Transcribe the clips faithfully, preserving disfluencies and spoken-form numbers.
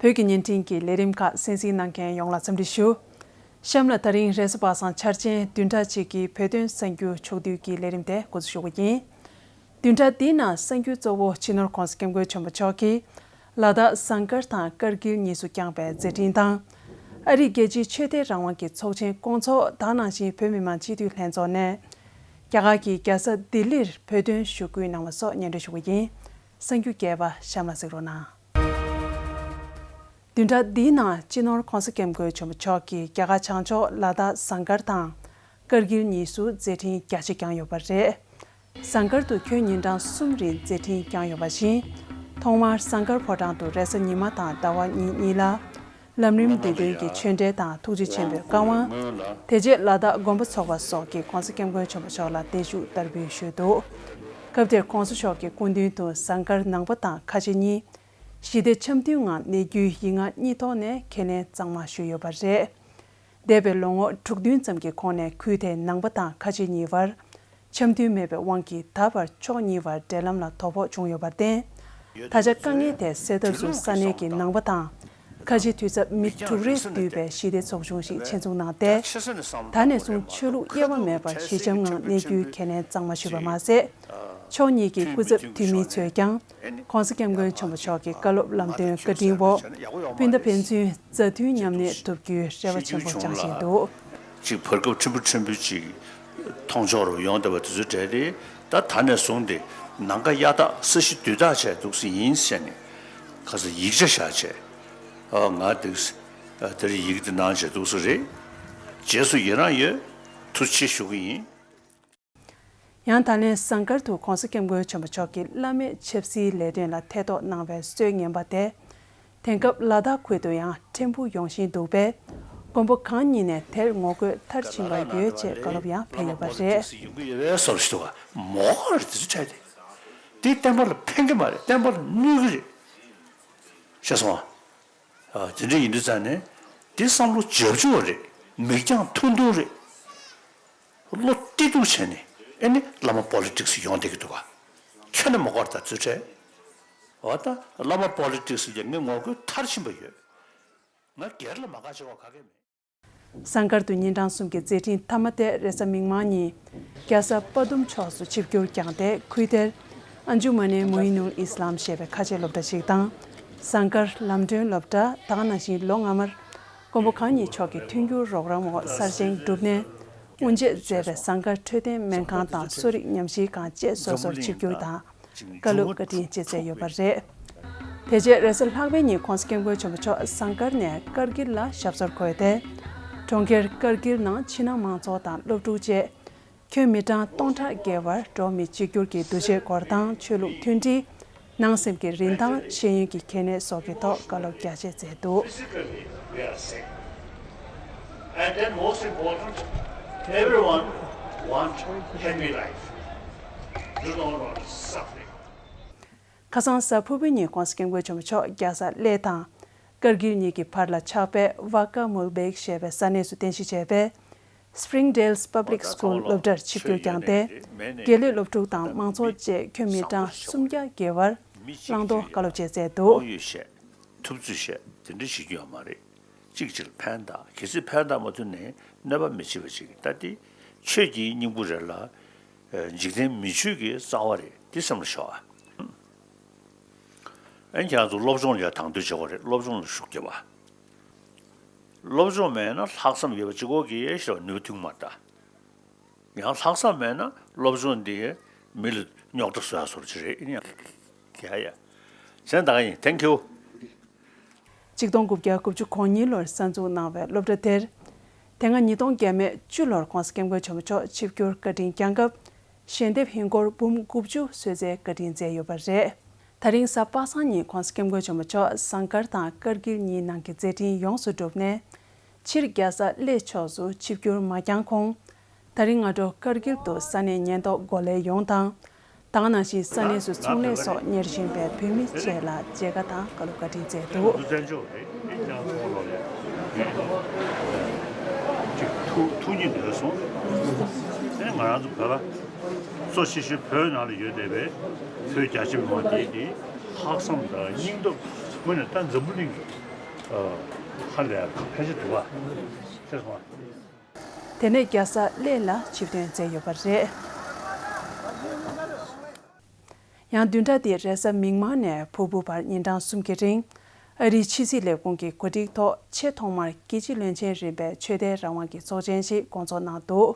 བོད་ཀྱི་བརྙན་འཕྲིན་གྱི་ལས་རིམ་ཁག་གསན་གཟིགས་གནང་མཁན་ཡོངས་ལ་འཚམས་འདྲི་ཞུ། གཤམ་ལ་ད་རིང་རེས་གཟའ་པ་སངས་འཆར་ཅན་བདུན་ཕྲག་གཅིག་གི་བོད་དོན་གསར་འགྱུར་ཕྱོགས་བསྡུས་ཀྱི་ལས་རིམ་དེ་འགོ་འཛུགས་ཞུ་གི་ཡིན། བདུན་ཕྲག་འདིའི་ནང་གསར་འགྱུར་གཙོ་བོ་སྤྱི་ནོར་༧གོང་ས་༧སྐྱབས་མགོན་ཆེན་པོ་མཆོག་གིས་ལ་དྭགས་ཟངས་དཀར་དང་ཀར་གིལ་གཉིས་སུ་བསྐྱངས་པའི་མཛད་འཕྲིན་དང་། ཨ་རིའི་རྒྱལ་སྤྱིའི་ཆོས་དད་རང་དབང་གི་ཚོགས་ཆེན་སྐོང་ཚོགས་དང་ནང་བཞིན་བོད་མི་མང་སྤྱི་འཐུས་ལྷན་ཚོགས་ནས། རྒྱ་གར་གྱི་རྒྱལ་ས་ལྡི་ལིར་བོད་དོན་ཞུ་སྐུལ་གནང་བ་སོགས་སྙན་སྒྲོན་ཞུ་གི་ཡིན། གསར་འགྱུར་རྒྱས་པ་གཤམ་ལ་གཟིགས་རོགས་གནང་། བདུན་ཕྲག་འདིའི་ནང་སྤྱི་ནོར་༧གོང་ས་༧སྐྱབས་མགོན་ཆེན་པོ་མཆོག་གིས་རྒྱ་གར་བྱང་ཕྱོགས་ལ་དྭགས་ཟངས་དཀར་དང་ཀར་གིལ་གཉིས་སུ་མཛད་འཕྲིན་རྒྱ་ཆེ་བསྐྱངས་ཡོད་པ་རེད། ཟངས་དཀར་དུ་ཁྱོན་ཉིན་གྲངས་གསུམ་རིང་མཛད་འཕྲིན་བསྐྱངས་ཡོད་པ་བཞིན། ཐོག་མར་ཟངས་དཀར་ཕོ་བྲང་དུ་རེས་གཟའ་ཉི་མ་དང་ཟླ་བ་ཉིན་གཉིས་ལ། ལམ་རིམ་བདེ་དོན་གྱི་ཆོས་འབྲེལ་དང་ཐུགས་རྗེ་ཆེན་པོའི་བཀའ་དབང་། དེ་རྗེས་ལ་དྭགས་དགོན་པ་ཚོགས་པ་སོགས་ཀྱིས་༧གོང་ས་༧སྐྱབས་མགོན་ཆེན་པོ་མཆོག་ལ་བརྟན་བཞུགས་བསྟར་འབུལ་ཞུས་འདུག་སྐབས་དེར་༧གོང་ས་མཆོག་གི་སྐུ་མདུན་དུ་ཟངས་དཀར་ནང་པ་དང་ཁ་ཆེ་གཉིས་ཞི་བདེ་འཆམ་མཐུན་ངང་གནས་རྒྱུའི་ཡིག་ངག་གཉིས་ཐོག་ནས་ཁས་ལེན་གཙང་མ་ཞུས་ཡོད་པ་རེད། འདས་པའི་ལོ་ངོ་དྲུག་བདུན་ཙམ་གྱི་གོང་ནས་ཁུལ་དེའི་ནང་པ་དང་ཁ་ཆེ་གཉིས་བར་འཆམ་མཐུན་མེད་པའི་དབང་གིས་ད་བར་ཕྱོགས་གཉིས་བར་འབྲེལ་ལམ་ལ་དོ་ཕོག་བྱུང་ཡོད་པར་བརྟེན། ད་ཆ་དཀའ་ངལ་དེ་སེལ་ཐབས་སུ་ས་གནས་ཀྱི་ནང་པ་དང་། ཁ་ཆེ་འཐུས་ཚབ་མི་དྲུག་རེས་བསྡུས་པའི་ཞི་བདེ་ཚོགས་ཆུང་ཞིག་ཆེད་འཛུགས་གནང་སྟེ། ད་ནས་བཟུང་ཆོས་ལུགས་དབྱེ་བ་མེད་པར་ཞི་འཇམ་ངང་གནས་རྒྱུའི་ཁས་ལེན་གཙང་མ་ཞུས་པ་མ་ཟད། ཕྱོགས་གཉིས་ཀྱི་སྐུ་ཚབ་འཐུས་མི་ཚོས་ཀྱང་༧གོང་ས་༧སྐྱབས་མགོན་ཆེན་པོ་མཆོག་གི་བཀའ་སློབ་ལམ་སྟོན་བཀའ་དྲིན་འོག་སྤུན་ཟླ་ཕན་ཚུན་མཛའ་མཐུན་མཉམ་གནས་ཐུབ་རྒྱུའི་རེ་བ་ཆེན་པོ་བཅངས་བཞིན་འདུག་ཅིག་བར་སྐབས་ཕྲན་བུ་ཕྲན་བུ་ཅིག་མཐོང་ཕྱོགས་རུ་ཡོང་བསྡད་པ་དེ་ཚོའི་གྲས་དེ་ད་ད་ནས་བཟུང་སྟེ་ནམ་མཁའ་གཡའ་དག་ས་གཞི་རྡུལ་དག་བྱས་འདུག་སེ་ཡིན་ཟེར་ནས་ཁ་སང་ཡིག་ཆ་བཞག་བྱས། ཨ་ང་འདུག་སེ་དེར་ཡིག་དེ་གནང་བྱས་འདུག་སེ་རེད། རྗེས་སུ་ཡི་རང་ཡོད། ཐུགས་རྗེ་ཆེ་ཞུ་གི་ཡིན། ཡང་ད་ལན་ཟངས་དཀར་དུ་༧གོང་ས་༧སྐྱབས་མགོན་ཆེན་པོ་མཆོག་གིས་བླ་མེད་ཆབ་སྲིད་ལས་དོན་ལ་ཐེ་གཏོགས་གནང་བའི་སྲོལ་ངན་པ་དེ། དེང་སྐབས་ལ་དྭགས་ཁུལ་དུ་ཡང་ཕྲན་བུ་ཡོང་བཞིན་འདུག་པས། དགོན་པ་གང་ཉིད་ནས་དེར་ངོ་རྒོལ་མཐར་ཕྱིན་པ་ཡོད་ཅེས་བཀའ་སློབ་ཡང་ཕེབས་ཡོད་པ་རེད། ཡོང་གི་ཡོད་པའི་བཟོ་འདྲ་ཞིག་འདུག་ག་མོ་ག་རེ་དེ་ཚོ་འཕྲད་དེ། དེ་བསྟན་པ་ལ་ཕན་གྱི་མ་རེད། བསྟན་པ་ལ་གནོད་ཀྱི་རེད། ཤེས་སོང་ཨ། དེ་འདྲ་ཡིན་དུས་ཙང་ནས་དེ་བསམ་བློ་རྒྱབ་ཆོག་རེད། མིག་རྒྱང་ཐུང་ཐུང་རེད། བློ་གཏི་སྡུག་བྱས་ནས་ཨེ་ནི་བླ་མ་པོ་ལི་ཊིག་སི་ཡོང་བསྡད་ཀྱི་འདུག་ག་ཁྱོན་ནས་མ་དགོས་ད་ཚུལ་ཁྲལ། འོ་ད་བླ་མ་པོ་ལི་ཊིག་སི་ཀྱང་ངས་ངོ་རྒོལ་མཐར་ཕྱིན་པ་ཡོད། ང་སྒེར་ལ་མ་དགའ་བྱེད་དགོས་ག་གེ་མེད། ཟངས་དཀར་དུ་ཉིན་གྲངས་གསུམ་གྱི་མཛད་འཕྲིན་མཐའ་མ་དེ་རེས་གཟའ་མིག་དམར་ཉིན་རྒྱལ་ས་དཔའ་གཏུམ་ཕྱོགས་སུ་ཆིབས་བསྒྱུར་བསྐྱངས་ཏེ། ཁུལ་དེར་ཨན་ཇུ་མ་ནེ་མོ་ཨིན་ནུལ་ཨིས་ལམ་ཞེས་པའི་ཁ་ཆེ་སློབ་གྲྭ་ཞིག་དང་། ཟངས་དཀར་ལམ་སྒྲོན་སློབ་གྲྭ་དང་ནང་བཞིན་ལོ་སྔ་མར་མགོན་པོ་གང་ཉིད་མཆོག་གི་མཐུན་འགྱུར་རོགས་རམ་འོག་གསར་བཞེངས་གྲུབ་ནས་དབུ་འབྱེད་མཛད་པའི་ཟངས་དཀར་འཕྲོད་བསྟེན་སྨན་ཁང་དང་གསོ་རིག་ཉམས་ཞིབ་ཁང་བཅས་སོ་སོར་ཆིབས་བསྒྱུར་དང་། བཀའ་སློབ་བཀའ་དྲིན་བསྐྱངས་མཛད་ཡོད་པ་རེད། དེ་རྗེས་རེས་གཟའ་ལྷག་པའི་ཉིན་༧གོང་ས་༧སྐྱབས་མགོན་ཆེན་པོ་མཆོག་ཟངས་དཀར་ནས་ཀར་གིལ་ལ་ཞབས་སོར་འཁོད་དེ། གྲོང་ཁྱེར་ཀར་གིལ་ནང་ཕྱི་ནང་མང་ཚོགས་དང་སློབ་ཕྲུག་བཅས་ཁྱོན་མི་གྲངས་སྟོང་ཕྲག་བརྒལ་བར་འགྲོ་བ་མི་གཅིག་གྱུར་གྱི་འདུ་ཤེས་སྐོར་དང་ཆོས་ལུགས་མཐུན་སྒྲིལ། ནང་སེམས་ཀྱི་རིན་ཐང་། ཤེས་ཡོན་གྱི་གལ་གནད་སོགས་ཀྱི་ཐོག་བཀའ་སློབ་རྒྱ་ཆེ་མཛད་འདུག Physically, we are sick. And then most important, everyone want happy life. You don't want suffering. ཁ་སང་གཟའ་ཕུར་བུའི་ཉིན་༧གོང་ས་༧སྐྱབས་མགོན་ཆེན་པོ་མཆོག་རྒྱལ་ས་གླེ་དང་ཀར་གིལ་གཉིས་ཀྱི་བར་ལ་ཆགས་པའི་ཝ་ཀ་མུལ་བེག་ཞེས་པའི་ས་གནས་སུ་རྟེན་གཞི་བྱས་པའི་སི་པི་རིང་ཌེལ་པབ་ལིག་སི་ཀུལ་སློབ་གྲྭར་ཆིབས་བསྒྱུར་བསྐྱངས་ཏེ། དགེ་ལས་སློབ་ཕྲུག་དང་མང་ཚོགས་བཅས་ཁྱོན་མི་གྲངས་སུམ་བརྒྱ་བརྒལ་བར་བླང་དོར་བཀའ་སློབ་བཅས་མཛད་འདུག་དབང་ཡོད་བཤད། ཐུབ་ཚོད་བཤད། དེ་འདྲ་བྱེད་རྒྱུ་ཡོད་མ་རེད། གཅིག་གཅིག་ལ་ཕན་བཏགས། གལ་སྲིད་ཕན་བཏགས་མ་ཐུབ་ནའི་གནོད་པ་མི་བྱེད་པ་བྱེད་ཀྱི། ད་དེ་ཆོས་ཀྱི་སྙིང་པོ་རེད་ལ། འཇིག་རྟེན་མི་ཆོས་ཀྱི་རྩ་བ་རེད། དེ་སེམས་ལ་ཤོག་ཨ། ཨ་ནི་ཁྱེད་རང་ཚོ་སློབ་སྦྱོང་ལ་ཡང་དང་དོད་བྱེད་དགོས་རེད། སློབ་སྦྱོང་ལ་ཤུགས་རྒྱབ་པ། སློབ་སྦྱོང་མེད་ན་ལྷག་བསམ་ཡོད་པ་གཅིག་པོ་གིས་ཞེ་པོ་ནུས་པ་ཐོན་གྱི་མ་རེད་ད། ཡང་ལྷག་བསམ་མེད་ན་སློབ་སྦྱོང་འདིས་མི་ལ་རྙོག་དྲ་བཟོ་ཡ་བཟོ་འདྲ་ཅིག་རེད། ཡིན་ཡང་། ཡ་ཡ། གཞན་ད་ག་ཡིན། Thank you། གཅིག་སྟོང་དགུ་བརྒྱ་དགུ་བཅུ་གོ་གཉིས་ལོར་གསར་འཛུགས་གནང་བའི་སློབ་གྲྭ་དེར། དེ་སྔ་ཉིས་སྟོང་བརྒྱ་མེད་བཅུ་ལོར་༧གོང་ས་༧སྐྱབས་མགོན་ཆེན་པོ་མཆོག་ཆིབས་བསྒྱུར་བཀའ་དྲིན་བསྐྱངས་སྐབས། ཞལ་འདེབས་ཧིན་སྒོར་འབུམ་དགུ་བཅུ་གསོལ་སྩལ་བཀའ་དྲིན་མཛད་ཡོད་པ་རེད། ད་རིང་གཟའ་པ་སངས་ཉིན་༧གོང་ས་༧སྐྱབས་མགོན་ཆེན་པོ་མཆོག་ཟངས་དཀར་དང་ཀར་གིལ་གཉིས་ནང་གི་མཛད་འཕྲིན་ཡོངས་སུ་གྲུབ་ནས། ཕྱིར་རྒྱལ་ས་གླེ་ཕྱོགས་སུ་ཆིབས་བསྒྱུར་མ་བསྐྱངས་གོང་། ད་རིང་སྔ་དྲོ་ཀར་གིལ་དུ་ས་གནས་ཉེན་རྟོག་འགོ་ལས་ཡོངས་དང་། ད་ག་ནང་བཞིན་ས་གནས་སུ་ཚོང་ལས་སོགས་གཉེར་བཞིན་པའི་བོད་མི་བཅས་ལ་མཇལ་ཁ་དང་བཀའ་སློབ་བཀའ་དྲིན་མཛད་འདུག་ཁྱེད་རང་ཚོ་བཙན་བྱོལ་རེད། ཁྱེད་རང་ཚོ་ལོ་རེད། ཅིག་ཐུགས་ཐུགས་ཉིད་འདོད་སོང་། ཨེ་ང་རང་ཚོ་བོད་པ་གཙོ་ཆེ་ཤོས་བོད་ནང་ལ་ཡོད་བསྡད་པའི་བོད་རྒྱ་ཆེ་མི་མང་དེ་དེ་ལྷག་བསམ་དང་སྙིང་སྟོབས་དངོས་གནས་ད་འཛམ་བུ་གླིང་གི་ ཧ་ལས་ཕལ་ཆེར་འདུག་པ། ཤེས་སོང་ང་། དེ་ནས་རྒྱལ་ས་གླེ་ལ་ཆིབས་ཐོན་མཛད་ཡོད་པ་རེད། ཡང་བདུན་ཕྲག་འདིའི་རེས་གཟའ་མིག་དམར་ནས་ཕུར་བུ་བར་ཉིན་གྲངས་གསུམ་གྱི་རིང་། ཨ་རིའི་ཕྱི་སྲིད་ལས་ཁུངས་ཀྱི་གོ་སྒྲིག་ཐོག་ཆེས་ཐོག་མར་རྒྱལ་སྤྱི་བློན་ཆེན་རིམ་པའི་ཆོས་དད་རང་དབང་གི་ཚོགས་ཆེན་ཞིག་སྐོང་ཚོགས་གནང་འདུག།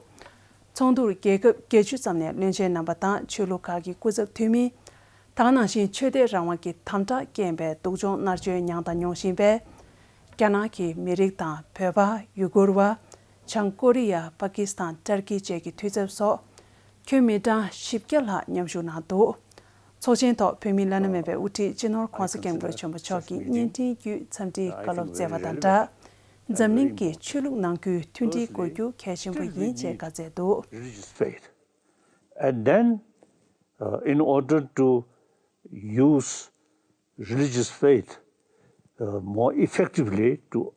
ཚོགས་འདུར་རྒྱལ་ཁབ་བརྒྱད་ཅུ་ཙམ་ནས་བློན་ཆེན་རྣམ་པ་དང་ཆོས་ལུགས་ཁག་གི་སྐུ་ཚབ་འཐུས་མི། ད་ག་ནང་བཞིན་ཆོས་དད་རང་དབང་གི་དམ་དྲག་རྐྱེན་པས་སྡུག་སྦྱོང་མནར་གཅོད་མྱངས་དང་མྱོང་བཞིན་པའི་རྒྱ་ནག་གི་མི་རིགས་དང་བོད་པ། ཡུ་གུར་བ། བྱང་ཀོ་རི་ཡ། པ་ཀི་སི་ཐན། ཏར་ཀི་བཅས་ཀྱི་འཐུས་ཚབ་སོགས་ཁྱོན་མི་གྲངས་བཞི་བརྒྱ་ལྷག་མཉམ་ཞུགས་གནང་འདུག། ཚོགས་ཆེན་ཐོག་བོད་མིའི་བླ་ན་མེད་པའི་དབུ་ཁྲིད་སྤྱི་ནོར་༧གོང་ས་༧སྐྱབས་མགོན་ཆེན་པོ་མཆོག་གིས་བརྙན་འཕྲིན་བརྒྱུད་འཚམས་འདྲིའི་བཀའ་སློབ་སྩལ་བ་དང་སྦྲགས། འཛམ་གླིང་གི་ཆོས་ལུགས་ནང་ཁུལ་མཐུན་སྒྲིལ་དགོས་རྒྱུ་གལ་ཆེན་པོ་ཡིན་ཅེས་བཀའ་སྩལ་འདུག། Religious faith. And then, uh, in order to use religious faith, uh, more effectively to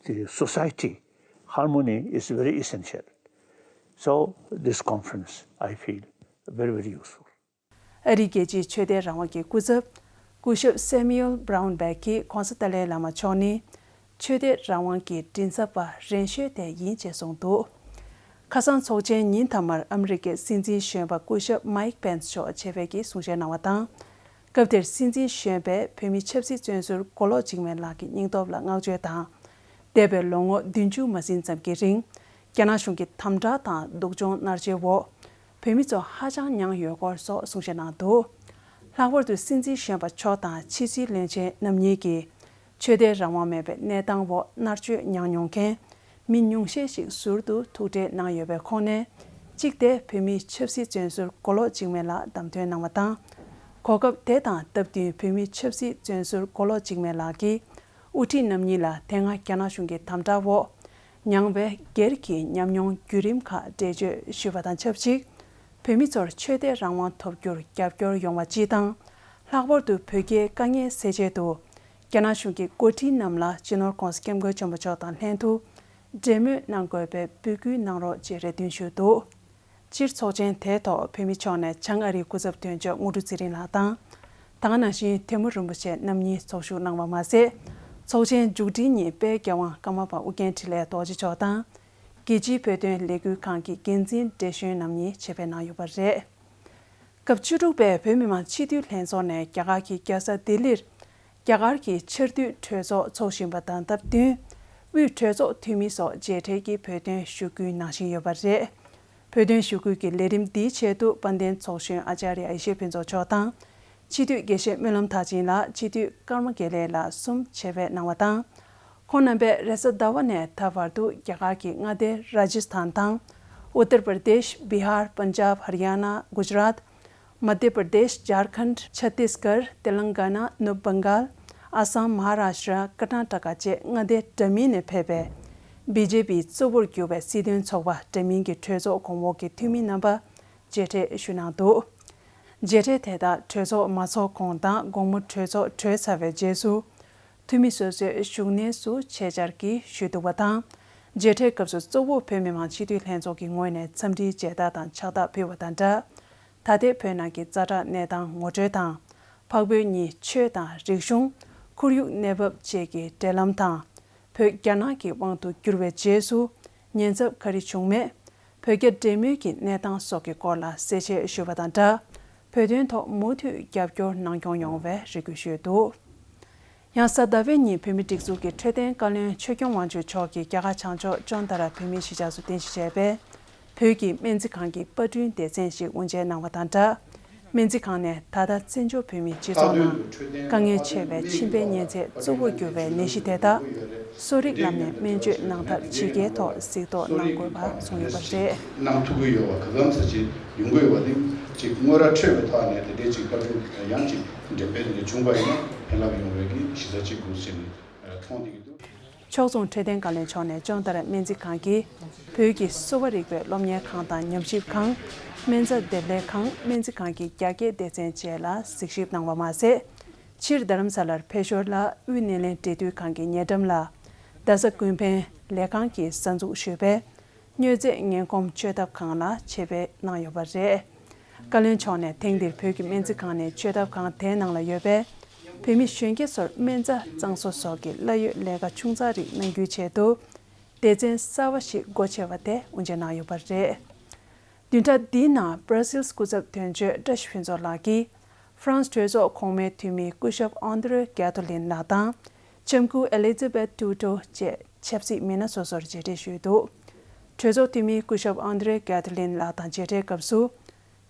the society, harmony is very essential. So this conference, I feel, very, very useful. ཨ་རིའི་རྒྱལ་སྤྱིའི་ཆོས་དད་རང་དབང་གི་སྐུ་ཚབ། སྐུ་ཞབས་Samuel Brownback གིས་༧གོང་ས་ཏཱ་ལའི་བླ་མ་མཆོག་ནི་ཆོས་དད་རང་དབང་གི་མགྲིན་ཚབ་པ་རན་ཤོས་དེ་ཡིན་ཅེས་གསུངས་འདུག། ཁ་སང་ཚོགས་ཆེན་ཉིན་མཐའ་མར་ཨ་མི་རི་ཀའི་སྲིད་འཛིན་གཞོན་པ་སྐུ་ཞབས་Mike Pence མཆོག་ཆེད་ཕེབས་ཀྱིས་གསུང་བཤད་གནང་བ་དང་། སྐབས་དེར་སྲིད་འཛིན་གཞོན་པས་བོད་མིའི་ཆབ་སྲིད་བཙོན་ཟུར་མགོ་ལོག་འཇིགས་མེད་ལགས་ཀྱི་སྙིང་སྟོབས་ལ་བསྔགས་བརྗོད་དང་། འདས་པའི་ལོ་ངོ་བདུན་ཅུ་མ་ཟིན་ཙམ་གྱི་རིང་། རྒྱ་ནག་གཞུང་གི་དམ་དྲག་དང་སྡུག་སྦྱོང་མནར་གཅོད་འོག་བོད་མི་ཚོ་ཧ་ཅང་མྱངས་ཡོད་སྐོར་སོགས་གསུང་བཤད་གནང་འདུག། ལྷག་པར་དུ་སྲིད་འཛིན་གཞོན་པ་མཆོག་དང་ཕྱི་སྲིད་བློན་ཆེན་རྣམ་གཉིས་ཀྱིས། ཆོས་དད་རང་དབང་མེད་པའི་གནས་སྟངས་འོག་མནར་གཅོད་མྱངས་མྱོང་མཁན་མི་ཉུང་ཤས་ཤིག་ཟུར་དུ་ཐུག་འཕྲད་གནང་ཡོད་པའི་ཁོངས་ནས། གཅིག་དེ་བོད་མིའི་ཆབ་སྲིད་བཙོན་ཟུར་མགོ་ལོག་འཇིགས་མེད་ལགས་བདམས་ཐོན་གནང་བ་དང་། གོ་སྐབས་དེ་དང་སྟབས་བསྟུན་བོད་མིའི་ཆབ་སྲིད་བཙོན་ཟུར་མགོ་ལོག་འཇིགས་མེད་ལགས་ཀྱིས་དབུ་ཁྲིད་རྣམ་གཉིས་ལ་དེ་སྔ་རྒྱ་ནག་གཞུང་གི་དམ་དྲག་འོག་མྱངས་པའི་སྒེར་གྱི་ཉམས་མྱོང་བརྒྱུད་རིམ་ཁག་འགྲེལ་བརྗོད་ཞུས་པ་དང་ཆབས་ཅིག། བོད་མི་ཚོར་ཆོས་དད་རང་དབང་ཐོབ་རྒྱུར་རྒྱབ་སྐྱོར་ཡོང་བ་སྤྱི་དང་། ལྷག་པར་དུ་བོད་རྒྱའི་དཀའ་ངལ་སེལ་ཆེད་དུ། རྒྱ་ནག་གཞུང་གི་འགོ་ཁྲིད་རྣམས་ལ་སྤྱི་ནོར་༧གོང་ས་༧སྐྱབས་མགོན་ཆེན་པོ་མཆོག་དང་ལྷན་དུ། འབྲེལ་མོལ་གནང་དགོས་པའི་འབོད་སྐུལ་གནང་རོགས་ཅེས་རེ་འདུན་ཞུས་འདུག། སྤྱིར་ཚོགས་ཆེན་དེའི་ཐོག་བོད་མི་མཆོག་ནས་བྱང་ཨ་རིའི་སྐུ་ཚབ་དོན་གཅོད་དངོས་གྲུབ་ཚེ་རིང་ལགས་དང་། ད་ག་ནང་བཞིན་ཐལ་མོ་རིན་པོ་ཆེ་རྣམ་གཉིས་ཚོགས་ཞུགས་གནང་བ་མ་ཟད། ཚོགས་ཆེན་མཇུག་སྒྲིལ་ཉིན་དཔལ་རྒྱལ་དབང་ཀརྨ་པ་ཨོ་རྒྱན་འཕྲིན་ལས་རྡོ་རྗེ་མཆོག་དང་། རྒྱལ་སྤྱིའི་བོད་དོན་ལས་འགུལ་ཁང་གི་འགན་འཛིན་བགྲེས་གཞོན་རྣམ་གཉིས་ཆེད་ཕེབས་གནང་ཡོད་པ་རེད། སྐབས་བཅུ་དྲུག་པའི་བོད་མི་མང་སྤྱི་འཐུས་ལྷན་ཚོགས་ནས་རྒྱ་གར་གྱི་རྒྱལ་ས་ལྡི་ལིར། རྒྱ་གར་གྱི་ཆར་དུས་གྲོས་ཚོགས་འཚོགས་བཞིན་པ་དང་སྟབས་བསྟུན། དབུས་གྲོས་ཚོགས་འཐུས་མི་སོགས་མཇལ་འཕྲད་ཀྱིས་བོད་དོན་ཞུ་སྐུལ་གནང་བཞིན་ཡོད་པ་རེད། བོད་དོན་ཞུ་སྐུལ་གྱི་ལས་རིམ་འདིའི་ཆེད་དུ་དཔལ་ལྡན་ཚོགས་གཞོན་ཨ་ཅཱརྱ་ཡེ་ཤེས་ཕུན་ཚོགས་མཆོག་དང་། སྤྱི་འཐུས་དགེ་བཤེས་སྨོན་ལམ་མཐར་ཕྱིན་ལགས། སྤྱི་འཐུས་ཀརྨ་དགེ་ལེགས་ལགས་གསུམ་ཆེད་ཕེབས་གནང་བ་དང་། ཁོང་རྣམ་པས་རེས་གཟའ་ཟླ་བ་ནས་ད་བར་དུ་རྒྱ་གར་གྱི་མངའ་སྡེ་ར་ཇི་སི་ཐན་དང་། ཨུ་ཏར་པར་དེཤ། བི་ཧར། པན་ཇབ། ཧར་ཡ་ན། གུ་ཇི་རཱད། མ་དྷྱ་པར་དེཤ། ཇར་ཁན། ཆ་ཏིས་གར། ཏེ་ལང་ག་ན། ནུབ་བང་གཱལ། ཨ་སམ། མ་ཧ་རཱ་ཤི་ཏྲ། ཀར་ནཱ་ཊ་ཀ་བཅས་མངའ་སྡེ་འདྲ་མིན་ནས་ཕེབས་པའི་བི་ཇེ་པིའི་གཙོ་བོར་གྱུར་པའི་སྲིད་དོན་ཚོགས་པ་འདྲ་མིན་གྱི་གྲོས་ཚོགས་གོང་འོག་གི་འཐུས་མི་རྣམ་པ་མཇལ་འཕྲད་ཞུས་གནང་འདུག། མཇལ་འཕྲད་དེ་དག་གྲོས་ཚོགས་མ་འཚོགས་གོང་དང་དགོང་མོ་གྲོས་ཚོགས་གྲོལ་ཚར་བའི་རྗེས་སུ། འཐུས་མི་སོ་སོའི་བཞུགས་གནས་སུ་ཆེད་བཅར་གྱིས་ཞུས་འདུག་པ་དང་། མཇལ་འཕྲད་སྐབས་སུ་གཙོ་བོ་བོད་མི་མང་སྤྱི་འཐུས་ལྷན་ཚོགས་ཀྱི་ངོས་ནས་འཚམས་འདྲིའི་མཇལ་དར་དང་ཕྱག་རྟགས་ཕུལ་བ་དང་སྦྲགས། ད་ལྟའི་བོད་ནང་གི་ཛ་དྲག་གནས་སྟངས་ངོ་སྤྲོད་དང་། འཕགས་བོད་གཉིས་ཆོས་དང་རིག་གཞུང་། ཁོར་ཡུག་གནས་བབ་བཅས་ཀྱི་འབྲེལ་ལམ་དང་། བོད་རྒྱ་ནག་གི་དབང་དུ་བསྒྱུར་བའི་རྗེས་སུ། ཉེན་ཚབས་ག་རེ་བྱུང་མེད། བོད་རྒྱ་འབྲེལ་མོལ་གྱི་གནས་སྟངས་སོགས་ཀྱི་སྐོར་ལ་གསལ་བཤད་ཞུས་པ་དང་སྦྲགས། བོད་དོན་ཐོག་མུ་མཐུད་རྒྱབ་སྐྱོར་གནང་སྐྱོང་ཡོང་བའི་རེ་སྐུལ་ཞུས་འདུག། ཡང་གཟའ་ཟླ་བའི་ཉིན་བོད་མིའི་སྒྲིག་འཛུགས་ཀྱི་འཕྲོད་བསྟེན་བཀའ་བློན་ཆོས་སྐྱོང་དབང་ཕྱུག་མཆོག་གིས་རྒྱ་གར་བྱང་ཕྱོགས་ཅོན་ཏ་ར་བོད་མིའི་གཞིས་ཆགས་སུ་རྟེན་གཞི་བྱས་པའི་བོད་ཀྱི་སྨན་རྩིས་ཁང་གི་པར་སྐྲུན་སྡེ་ཚན་ཞིག་དབུ་འབྱེད་གནང་བ་དང་སྦྲགས། སྨན་རྩིས་ཁང་ནས་ད་ལྟ་བཙན་བྱོལ་བོད་མིའི་སྤྱི་ཚོགས་ནང་དཀའ་ངལ་ཆེ་བའི་མཆིན་པའི་ཉེན་ཚད་གཙོ་བོར་གྱུར་བའི་ནད་གཞི་དེ་དག་གསོ་རིག་ལམ་ནས་སྨན་བཅོས་གནང་ཐབས་ཇི་དགེའི་ཐོག་གཟིགས་རྟོག་གནང་དགོས་པ་གསུངས་ཡོད་པ་རེད། གནང་ཐུབ་ཀྱི་ཡོད་པ་ག་ཙམ་ཟེར་ཅིག་ཡོང་གི་ཡོད་པ་དེ་ཅིག་དངོས་ར་འཕྲོད་པའི་ཐོག་ནས་དེ་འདྲའི་ཅིག་བཀའ་འཁྲོལ་ཡང་ཅིག་འབྲེལ་པ་དེ་འདྲ་བྱུང་བ་ཡིན་ན་ཕན་རླབས་ཡོང་བའི་གི་གཞི་རྩ་ཅིག་དགོས་ཟེར་ནས་མཐོང་བསྡད་ཀྱི་འདུག། ཕྱོགས་མཚུངས་འཕྲོད་བསྟེན་བཀའ་བློན་མཆོག་ནས་ཅོན་ཏ་ར་སྨན་རྩིས་ཁང་གིས་བོད་ཀྱི་གསོ་བ་རིག་པའི་སློབ་གཉེར་ཁང་དང་ཉམས་ཞིབ་ཁང་། སྨན་རྩྭ་འདེབས་ལས་ཁང་། སྨན་རྩིས་ཁང་གི་རྒྱ་སྐྱེད་སྡེ་ཚན་བཅས་ལ་གཟིགས་ཞིབ་གནང་བ་མ་ཟད། ཕྱིར་རྡ་རམ་ས་ལར་ཕེབས་ཞོར་ལ་དབུས་སྣེ་ལེན་འབྲེལ་མཐུད་ཁང་གི་ཉེ་འགྲམ་ལ་རྡ་ས་ཀུན་ཕན་ལས་ཁང་གིས་གསར་འཛུགས་ཞུས་པའི་མྱོས་རྫས་ངན་གོམས་བཅོས་ཐབས་ཁང་ལ་ཆེད་ཕེབས་གནང་ཡོད་པ་རེད། བཀའ་བློན་མཆོག་ནས་ཐེངས་འདིར་བོད་ཀྱི་སྨན་རྩིས་ཁང་ནས་བཅོས་ཐབས་ཁང་དེའི་ནང་ལ་ཡོད་པའི་ བོད་མི་གཞོན་སྐྱེས་ཚོར་སྨན་རྩྭ་གཙང་བཟོ་སོགས་ཀྱི་གླ་ཡོད་ལས་ཀ་ཆུང་ཙག་རིགས་གནང་རྒྱུའི་ཆེད་དུ། སྡེ་ཚན་གསར་བ་ཞིག་སྒོ་ཕྱེ་བ་དེ་དབུ་འབྱེད་གནང་ཡོད་པ་རེད། བདུན་ཕྲག་འདིའི་ནང་Brussels་སྐུ་ཚབ་དོན་གཅོད་བཀྲ་ཤིས་ཕུན་ཚོགས་ལགས་ཀྱིས་ཧྥ་རན་སི་གྲོས་ཚོགས་གོང་མའི་འཐུས་མི་སྐུ་ཞབས་ཨན་དྲེ་གྷ་ཐོ་ལིན་ལགས་དང་། ལྕམ་སྐུ་ཨེ་ལི་ཛ་བེད་ཏུའུ་ཏོ་བཅས་ཆབ་སྲིད་མི་སྣ་སོ་སོར་མཇལ་འཕྲད་ཞུས་འདུག་གྲོས་ཚོགས་འཐུས་མི་སྐུ་ཞབས་ཨན་དྲེ་གྷ་ཐོ་ལིན་ལགས་དང་མཇལ་འཕྲད་སྐབས་སུ།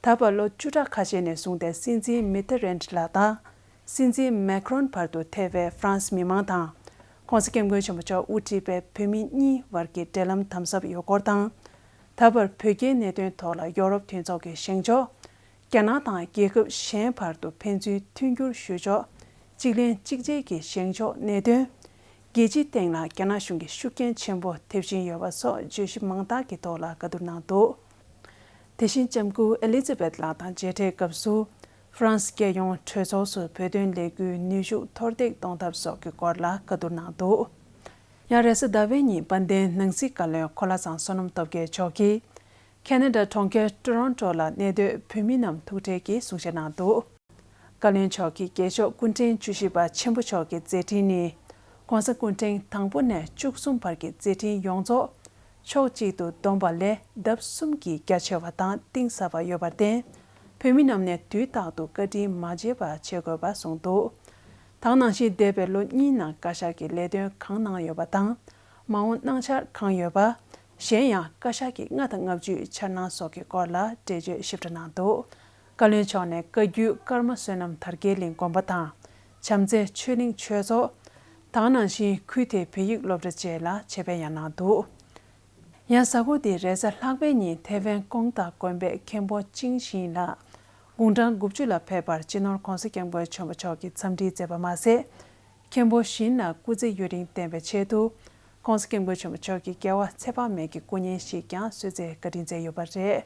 ད་བར་ལོ་བཅུ་ཕྲག་ཁ་ཤས་ནས་བཟུང་སྟེ་སྲིད་འཛིན་མི་ཏེ་རན་ལགས་དང་། སྲིད་འཛིན་མེ་ཁྲོན་བར་དུ་ཐེ་བའི་ཧྥ་རན་སི་མི་མང་དང་། ྋགོང་ས་ྋསྐྱབས་མགོན་ཆེན་པོ་མཆོག་དབུ་ཁྲིད་པའི་བོད་མི་གཉིས་བར་གྱི་འབྲེལ་ལམ་དམ་ཟབ་ཡོད་སྐོར་དང་། ད་བར་བོད་རྒྱའི་གནད་དོན་ཐོག་ལ་ཡོ་རོབ་མཐུན་ཚོགས་ཀྱི་བཞེངས་ཕྱོགས། རྒྱ་ནག་དང་རྒྱལ་ཁབ་གཞན་བར་དུ་ཕན་ཚུན་མཐུན་འགྱུར་ཞུ་ཕྱོགས། གཅིག་ལན་གཅིག་གཅེས་ཀྱི་བཞེངས་ཕྱོགས་གནད་དོན། རྒྱལ་སྤྱིའི་སྟེང་ལ་རྒྱ་ནག་གཞུང་གིས་ཤུགས་རྐྱེན་ཆེན་པོ་ཐེབས་བཞིན་ཡོད་པ་སོགས་བརྗོད་གཞི་མང་དག་གི་ཐོག་ལ་བཀའ་བསྡུར་གནང་འདུག་དེ་བཞིན་ལྕམ་སྐུ་ཨེ་ལི་ཛ་བེད་ལགས་དང་མཇལ་འཕྲད་སྐབས་སུ། ཧྥ་རན་སི་རྒྱལ་ཡོངས་གྲོས་ཚོགས་སུ་བོད་དོན་ལས་འགུལ་ནུས་ཤུགས་མཐོར་འདེགས་གཏོང་ཐབས་སོགས་ཀྱི་སྐོར་ལ་བཀའ་བསྡུར་གནང་འདུག་ཡང་རེས་གཟའ་ཟླ་བའི་ཉིན་དཔལ་ལྡན་ནང་སྲིད་བཀའ་བློན་གོ་ལ་ཚང་བསོད་ནམས་སྟོབས་རྒྱལ་མཆོག་གིས། ཁེ་ན་ཌ་གྲོང་ཁྱེར་ཊོ་རོན་ཊོ་ལ་གནས་སྡོད་བོད་མི་རྣམས་ཐུག་འཕྲད་ཀྱིས་གསུང་བཤད་གནང་འདུག་བཀའ་བློན་མཆོག་གིས་རྒྱལ་མཆོག་སྐུ་ཕྲེང་བཅུ་བཞི་པ་ཆེན་པོ་མཆོག་གི་མཛད་འཕྲིན་ནི། ྋགོང་ས་སྐུ་ཕྲེང་དང་པོ་ནས་བཅུ་གསུམ་བར་གྱི་མཛད་འཕྲིན་ཡོངས་རྫོགས་ཕྱོགས་གཅིག་ཏུ་བསྡོམས་པ་ལས་ལྡབ་གསུམ་གྱིས་རྒྱ་ཆེ་བ་དང་གཏིང་ཟབ་པ་ཡོད་པར་བརྟེན། བོད་མི་རྣམས་ནས་དུས་རྟག་ཏུ་བཀའ་དྲིན་མ་བརྗེད་པ་བྱེད་དགོས་པ་གསུངས་འདུག་དེ་ནང་བཞིན་འདས་པའི་ལོ་གཉིས་ནང་བཀའ་ཤག་གིས་ལས་དོན་གང་གནང་ཡོད་པ་དང་། མ་འོངས་གནང་འཆར་གང་ཡོད་པ། གཞན་ཡང་བཀའ་ཤག་གི་ལྔ་དང་ལྔ་བཅུའི་འཆར་སྣང་སོགས་ཀྱི་སྐོར་ལ་འགྲེལ་བརྗོད་ཞིབ་ཕྲ་གནང་འདུག་བཀའ་བློན་མཆོག་ནས་བཀའ་བརྒྱུད་ཀརྨ་བསོད་ནམས་དར་རྒྱས་གླིང་དགོན་པ་དང་། བྱམས་བརྩེ་ཆོས་གླིང་ཆོས་ཚོགས། དེ་ནང་བཞིན་ཁུལ་དེའི་བོད་ཡིག་སློབ་གྲྭ་བཅས་ལ་ཆེད་ཕེབས་ཡང་གནང་འདུག་ཡང་གཟའ་འཁོར་འདིའི་རེས་གཟའ་ལྷག་པའི་ཉིན་ཐེ་ཝན་ཀོང་ཏཱ་དགོན་པའི་མཁན་པོ་ཅིང་ཞིན་ལགས་དགུང་གྲངས་དགུ་བཅུ་ལ་ཕེབས་པར་སྤྱི་ནོར་ྋགོང་ས་ྋསྐྱབས་མགོན་ཆེན་པོ་མཆོག་གིས་འཚམས་འདྲི་མཛད་པ་མ་ཟད། མཁན་པོ་ཞིན་ལ་སྐུ་ཚེ་ཡུན་རིང་བརྟན་པའི་ཆེད་དུ། ྋགོང་ས་ྋསྐྱབས་མགོན་ཆེན་པོ་མཆོག་གིས་རྒྱལ་བ་ཚེ་དཔག་མེད་ཀྱི་སྐུ་བརྙན་ཞིག་ཀྱང་གསོལ་སྩལ་བཀའ་དྲིན་སྩལ་ཡོད་པ་རེད།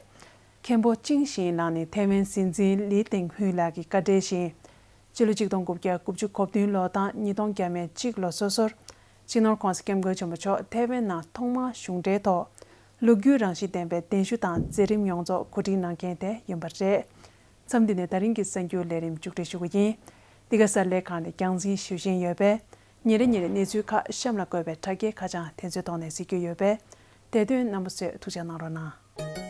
མཁན་པོ་ཅིང་ཞིན་ལགས་ནི་ཐེ་ཝན་སྲིད་འཛིན་ལི་ཏེང་ཧུའེ་ལགས་ཀྱི་བཀའ་འབྲེལ་བཞིན། སྤྱི་ལོ་ཆིག་སྟོང་དགུ་བརྒྱ་དགུ་བཅུ་གོ་བདུན་ལོ་དང་ཉིས་སྟོང་བརྒྱ་མེད་གཅིག་ལོ་སོ་སོར། སྤྱི་ནོར་ྋགོང་ས་ྋསྐྱབས་མགོན་ཆེན་པོ་མཆོག་ཐེ་ཝན་ནང་ཐོག་མར་གཞུང་འབྲེལ་ཐོག་ལོ་རྒྱུས་རང་བཞིན་ལྡན་པའི་གདན་ཞུ་དང་མཛད་རིམ་ཡོངས་རྫོགས་གོ་སྒྲིག་གནང་མཁན་དེ་ཡིན་པ་རེད། མཚམས་འདི་ནས་ད་རིང་གི་གསར་འགྱུར་ལས་རིམ་མཇུག་སྒྲིལ་ཞུ་གི་ཡིན། འདི་ག་གསར་ལས་ཁང་ནས་རྒྱང་སྲིང་ཞུ་བཞིན་ཡོད་པས། ཉིན་རེ་ཉིན་རེ་གནས་ཚུལ་ཁག་གཤམ་ལ་བཀོད་པའི་དྲ་རྒྱའི་ཁ་བྱང་དེ་ཚོའི་ཐོག་ནས་གཟིགས་རྒྱུ་ཡོད་པས། དེ་དོན་རྣམ་པ་ཚོས་ཐུགས་འཇགས་གནང་རོགས་གནང་།